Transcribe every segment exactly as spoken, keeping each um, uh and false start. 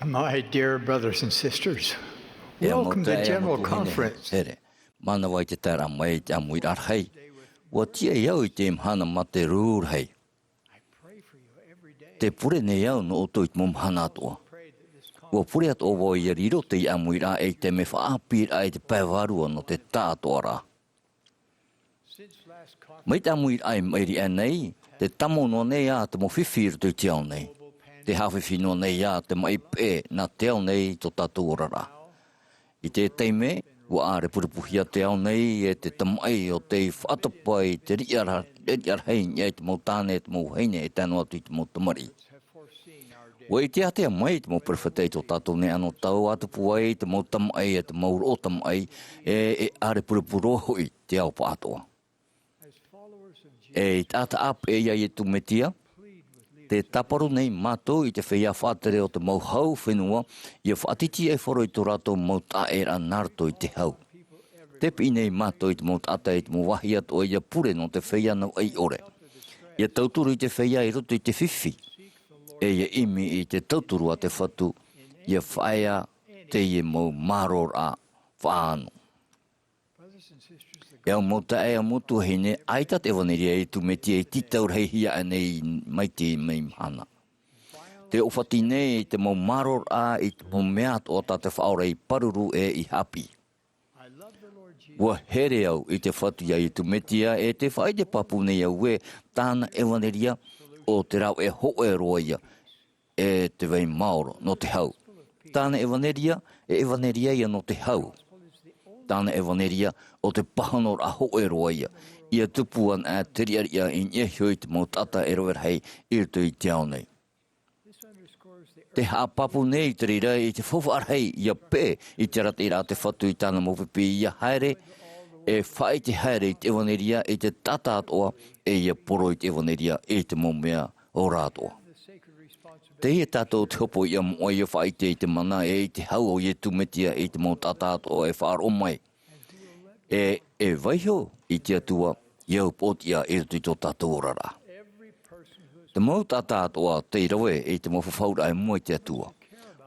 My dear brothers and sisters, E au mau taeaʻe, e au mau tuahine here. Mānava i te taeraʻa mai i te ʻāmuiraʻa rahi. ʻUa tiʻa au i te mahana mātairoraʻa rahi. Te pure nei au nō ʻoutou i te mau mahana atoʻa. ʻUa pure atoʻa vau ʻia riro teie ʻāmuiraʻa ei taime faʻaʻāpīraʻa i te pae vārua nō te tāʻātoʻaraʻa. Mai te ʻāmuiraʻa i maʻiri aʻe nei, tē tāmau noa nei ā te mau fifi i roto i te ao nei. Tē haʻafifi noa nei ā te maʻi peʻe nā te ao nei i tō tātou oraraʻa. I te taime, ʻua ʻārepurepuhia te ao nei e te tamaʻi o tei faʻatapa i te riʻa ra-, riʻa rahi i niʻa i te mau tāne, te mau vahine, e tae noa atu i te mau tamariʻi. ʻUa ʻite ātea mai te mau perofeta i tō tātou nei anotau, ʻa tupu ai te mau tamaʻi, e te mau roʻo tamaʻi, e, e ʻārepurepu roa hoʻi te ao pāʻatoʻa. E taʻata ʻāpeʻe ia Iesu Mesia, tē tāparu nei mātou i te feiā faʻatere o te mau hau fenua, ʻia faʻatītīʻaifaro i tō rātou mau taʻaʻēraʻa nā roto i te hau. Tē piʻi nei mātou i te mau taʻata i te mau vāhi atoʻa ʻia pure nō te feiā nau ʻaiʻore. ʻIa tauturu i te feiā i roto i te fifi. E ʻia ʻimi i te tauturu a te Fatu, ʻia faʻaea teie mau māroraʻa faʻaʻano. E au mau taeaʻe, e au mau tuahine, ʻaita te ʻevanelia a Iesu Mesia i tītau rahi hia aʻe nei mai te, mai mahana. Tē ʻōfati nei te mau māroraʻa i te mau mea atoʻa tā te Faʻaora i pāruru e i haʻapiʻi. ʻUa here au i te Fatu ia Iesu Mesia, e tē faʻaʻite pāpū nei au ē tāna ʻevanelia ʻo te rāveʻa hōʻē roa ia, e te vai maoro nō te hau. Tāna ʻevanelia, e ʻevanelia ia nō te hau. Tāna ʻevanelia ʻo te pāhonoraʻa hōʻē roa ia, ʻia tupu anaʻe te riʻariʻa i niʻa iho i te mau taʻata e rave rahi i roto i te ao nei. Tē haʻapāpū nei te reira i te faufaʻa rahi ʻia peʻe i te arataʻiraʻa a te Fatu i tāna mau pipi ʻia haere, e faʻaʻite haere i te ʻevanelia i te taʻata atoʻa, e ʻia poro i te ʻevanelia i te mau mea ora atoʻa. Teie tātou te hopoiʻa moʻa ʻia faʻaʻite i te mana e i te hau o Iesu Mesia i te mau taʻata atoʻa e faʻaroʻo mai. E, e vaiiho i te Atua, ʻia au pōtiʻa i roto i tō tātou oraraʻa. Te mau taʻata atoʻa tei rave i te mau fafauraʻa i mua i te Atua.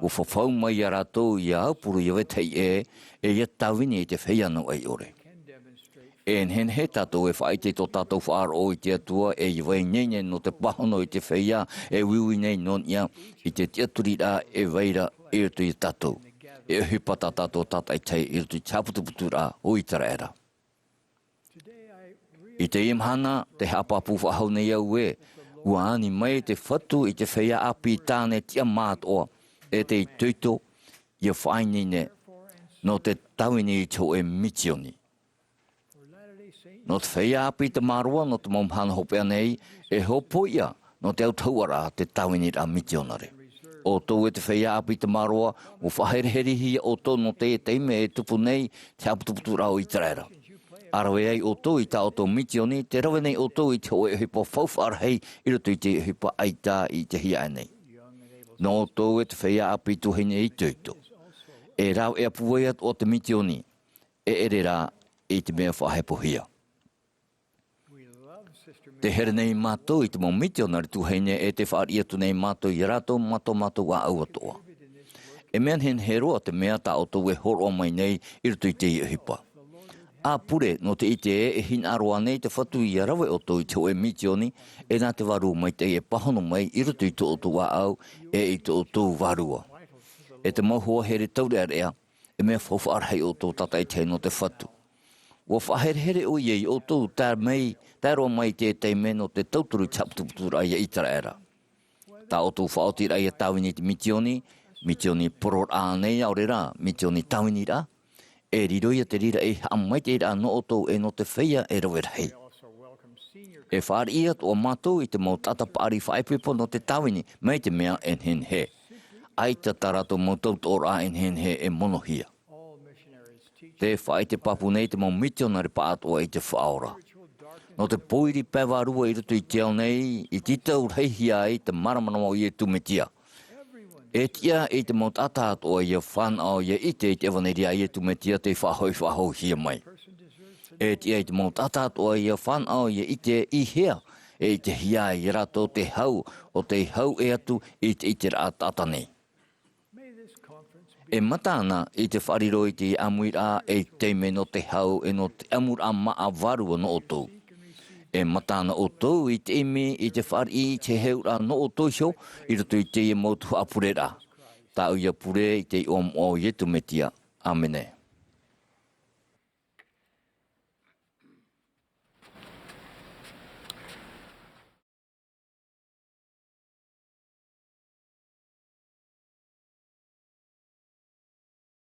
ʻUa fafau mai ia rātou ʻia aupuru, ʻia vetahi ʻē, e ʻia tāvini i te feiā nau ʻaiʻore. E nehenehe tātou e faʻaʻite i tō tātou faʻaroʻo i te Atua, e ʻia vai ineine nō te pāhono i te feiā e uiui nei nō niʻa i te tiʻaturiraʻa e vai ra i roto ia tātou. E ʻohipa tā tātou tātaʻitahi i roto i te haʻaputuputuraʻa o Iseraela. I teie mahana, tē haʻapāpū faʻahou nei au ē, ʻua ani mai te Fatu i te feiā ʻāpī tāne tiʻamā atoʻa, e te itoito, ʻia faʻaineine nō te tāvini i te hōʻē misioni. Nō te feiā ʻāpī tamāroa, nō te mau mahana hopeʻa nei, e hopoiʻa nō te autahuʻaraʻa te tāviniraʻa misionare. ʻO ʻoutou e te feiā ʻāpī tamāroa, ʻua faʻahereherehia ʻoutou nō teie taime e tupu nei te haʻaputuputuraʻa o Iseraela. ʻA rave ai ʻoutou i tā ʻoutou misioni, tē rave nei ʻoutou i te hōʻē ʻohipa faufaʻa rahi i roto i te ʻohipa ʻaita i ʻitehia aʻe nei. Nō ʻoutou e te feiā ʻāpī tuahine itoito. E rāveʻa pūai atoʻa te misioni, e ʻere rā i te mea faʻahepohia. Tē here nei mātou i te mau misionare tuahine, e tē fāriʻi atu nei mātou ia rātou mā tō mātou ʻāʻau atoʻa. E mea nehenehe roa te mea tā ʻoutou e hōroʻa mai nei i roto i teie ʻohipa. ʻA pure, nō te ʻite ē, e hinaʻaro ānei te Fatu ʻia rave ʻoutou i te hōʻē misioni, e nā te Vārua Maitaʻi e pāhono mai i roto i tō ʻoutou ʻāʻau, e i tō ʻoutou vārua. E te mau hoa here taureʻareʻa, e mea faufaʻa rahi ʻoutou tātaʻitahi nō te Fatu. ʻUa faʻaherehere ʻoia ia ʻoutou, tae mai, tae roa mai i te taime nō te tauturu i te haʻaputuputuraʻa ia Iseraela. Tā ʻoutou faʻaotiraʻa ʻia tāvini i te misioni, misioni pororaʻa ānei, ʻaore rā, misioni tāviniraʻa, e riro ia te reira ei haʻamaitaʻiraʻa nō ʻoutou e nō te feiā e rave rahi. E fāriʻi atoʻa mātou i te mau taʻata paʻari faʻaipoipo nō te tāvini, mai te mea e nehenehe. ʻAita tā rātou mau tautoʻoraʻa e nehenehe e monohia. Tē faʻaʻite pāpū nei te mau misionare pāʻatoʻa i te Faʻaora. Nō te pōiri pae vārua i roto i te ao nei, i tītau rahihia ai te māramarama o Iesu Mesia. E tiʻa i te mau taʻata atoʻa ʻia fānaʻo ʻia ʻite i te ʻevanelia a Iesu Mesia tei faʻahoʻi faʻahouhia mai. E tiʻa i te mau taʻata atoʻa ʻia fānaʻo ʻia ʻite i hea e ʻitehia ai ia rātou te hau o tei hau ʻē atu i te ʻiteraʻa taʻata nei. E mata ana i te faʻariro i te ʻāmuiraʻa e i te taime nō te hau e nō te ʻamuraʻa maʻa vārua nō ʻoutou. E mata ana ʻoutou i te ʻimi i te faʻariʻi i te heheuraʻa nō ʻoutou iho i roto i teie mau tuhaʻa pureraʻa. Tāʻu ia pure i te iʻoa moʻa o Iesu Mesia. ʻĀmene.